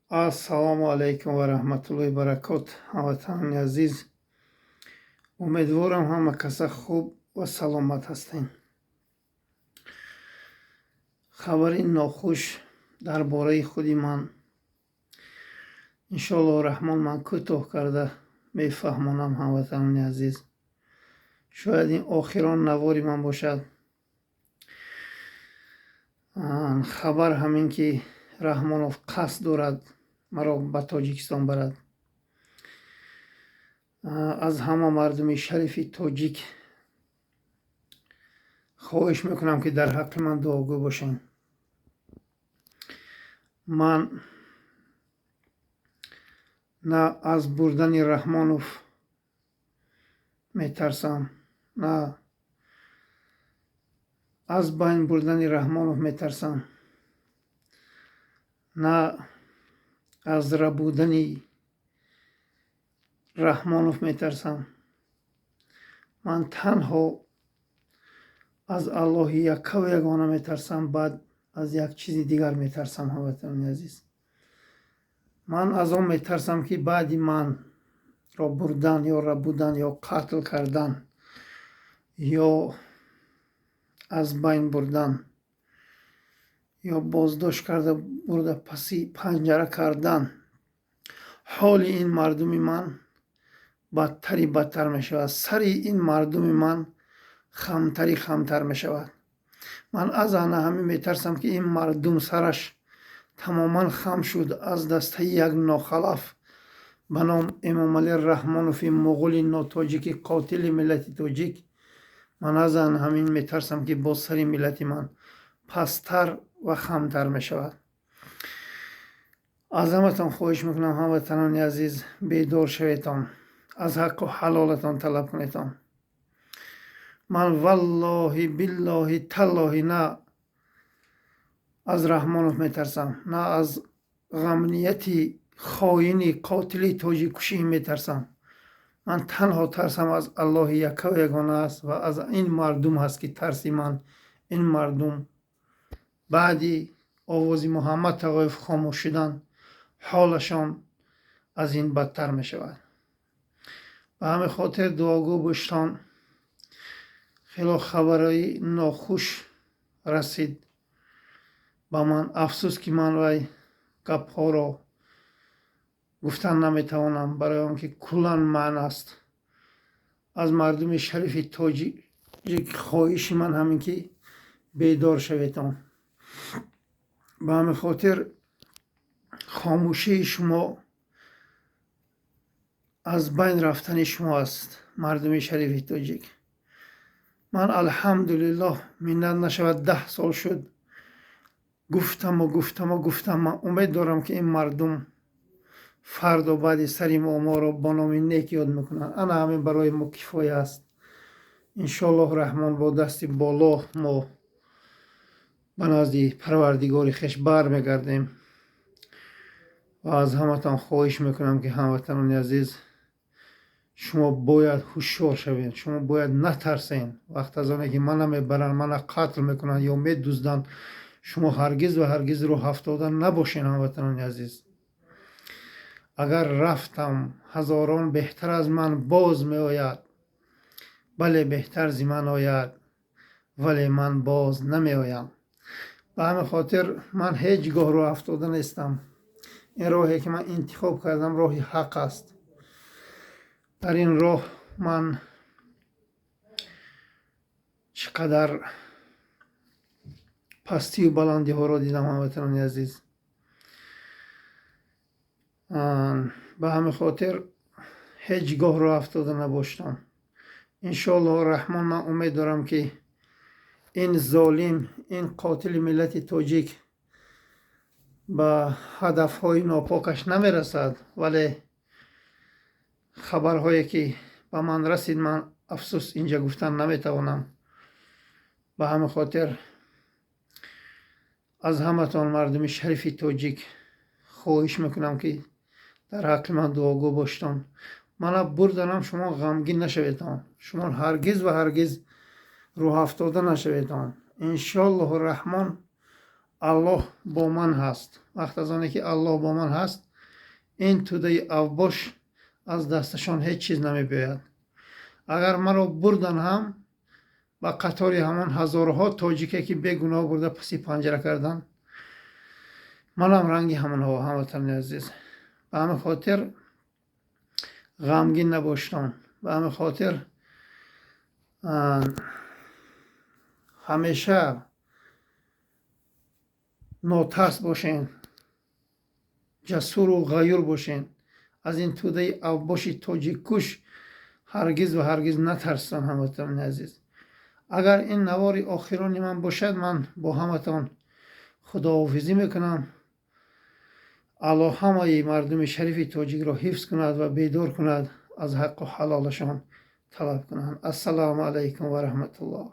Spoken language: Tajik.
Ассалому алайкум ва раҳматуллоҳи баракот, ҳамватанони азиз. Умедворам, ҳама каса хуб ва саломат ҳастем. Хабари нохуш дар бораи худи ман. Иншоаллоҳу раҳмон, ман кӯтоҳ карда мефаҳмонам, ҳамватанони азиз. Шояд ин охирон навори ман бошад. Хабар ҳамин, ки Раҳмонов қасд дорад маро ба Тоҷикистон барад. Аз ҳама мардуми шарифи тоҷик хоҳиш мекунам, ки дар ҳаққи ман дуогӯ бошед. Ман на аз бурдани Раҳмонов метарсам, на аз байн бурдани Раҳмонов метарсам, на аз рабудани Раҳмонов метарсам. Ман танҳо аз Аллоҳи яккаву ягона метарсам, баъд аз як чизи дигар метарсам, ҳамватанони азиз. Ман аз он метарсам, ки баъди манро бурдан ё рабудан ё қатл кардан ё аз байн бурдан ё боздошт карда бурда паси панҷара кардан, ҳоли ин мардуми ман бадтари бадтар мешавад, сари ин мардуми ман хамтари хамтар мешавад. Ман аз ана ҳамин метарсам, ки ин мардум сараш тамоман хам шуд аз дастаи як нохалаф ба ном Эмомалӣ Раҳмонови муғули нотоҷики қотили миллати тоҷик. Ман аз ана ҳамин метарсам, ки боз сари миллати ман пасттар ва хамтар мешавад. Аз ҳаматон хоҳиш мекунам, ҳамватанони азиз, бедор шаветон, аз ҳаққу ҳалолатон талаб кунетон. Ман валлоҳи, биллоҳи, таллоҳи на аз Раҳмонов метарсам, на аз ғамнияти хоини қотили тоҷиккушӣ метарсам. Ман танҳо тарсам аз Аллоҳи яккаву ягона аст ва аз ин мардум ҳаст, ки тарси ман ин мардум баъди овози Муҳаммад Тағоев хомӯш шудан ҳолашон аз ин бадтар мешавад. Ба ҳамин хотир дуогӯ боштон. Хело хабарои нохуш расид ба ман. Афсӯс, ки ман вай гапҳоро гуфтан наметавонам, барои он ки куллан манъ аст. Аз мардуми шарифи тоҷик хоҳиши ман ҳамин, ки бедор шаветон. Ба ҳамин хотир хомӯшии шумо аз байн рафтани шумо аст, мардуми шарифи тоҷик. Ман, алҳамдулиллоҳ, миннат нашавад, 10 сол шуд, гуфтаму гуфтаму гуфтам. Ман умед дорам, ки ин мардум фардо баъди сари мо моро бо номи нек ёд мекунанд. Ана ҳамин барои мо кифоя аст. Иншоаллоҳу раҳмон, бо дасти боло мо ба назди Парвардигори хеш бармегардем. Ва аз ҳаматон хоҳиш мекунам, ки, ҳамватанони азиз, шумо бояд ҳушёр шавед, шумо бояд натарсен. Вақт аз оне ки мана мебаранд, мана қатл мекунанд ё медузданд, шумо ҳаргиз ва ҳаргиз рӯҳафтода набошед, ҳамватанони азиз. Агар рафтам, ҳазорон беҳтар аз ман боз меояд. Бале, беҳтар зи ман ояд, вале ман боз намеоям. Ба ҳамин хотир ман ҳеҷ гоҳ рӯҳафтода нестам. Ин роҳе, ки ман интихоб кардам, роҳи ҳақ аст. Дар ин роҳ ман чӣ қадар пастию баландиҳоро дидам, ҳамватанони азиз. Ба ҳамин хотир ҳеҷ гоҳ рӯҳафтода набоштам. Иншоаллоҳу раҳмон, ман умед дорам, ки ин золим, ин қотили миллати тоҷик ба ҳадафҳои нопокаш намерасад. Вале хабарҳое, ки ба ман расид, ман, афсӯс, инҷа гуфтан наметавонам. Ба ҳамин хотир аз ҳаматон, мардуми шарифи тоҷик, хоҳиш мекунам, ки дар ҳаққи ман дуогӯ боштон. Мана бурданам, шумо ғамгин нашаветон, шумо ҳаргиз ва ҳаргиз рӯҳафтода нашаветон. Иншоаллоҳу раҳмон. Аллоҳ бо ман ҳаст. Вақт аз оне ки Аллоҳ бо ман ҳаст, ин тӯдаи авбош аз дасташон ҳеҷ чиз намебиёяд. Агар маро бурдан ҳам, ба қатори ҳамон ҳазорҳо тоҷике, ки бегуноҳ бурда паси панҷара карданд, манам ранги ҳамонҳо. Ҳамватани азиз, ба ҳамин хотир ғамгин набоштон, ба ҳамин хотир ҳамеша нотарс бошен, ҷасуру ғаюр бошен. Аз ин тӯдаи авбоши тоҷиккуш ҳаргиз ва ҳаргиз натарсанд. Ҳамватанони азиз, агар ин навори охирони ман бошад, ман бо ҳаматон худоҳофизӣ мекунам. Аллоҳ ҳамаи мардуми шарифи тоҷикро ҳифз кунад ва бедор кунад, аз ҳаққу ҳалолашон талаб кунанд. Ассалому алайкум ва раҳматуллоҳ.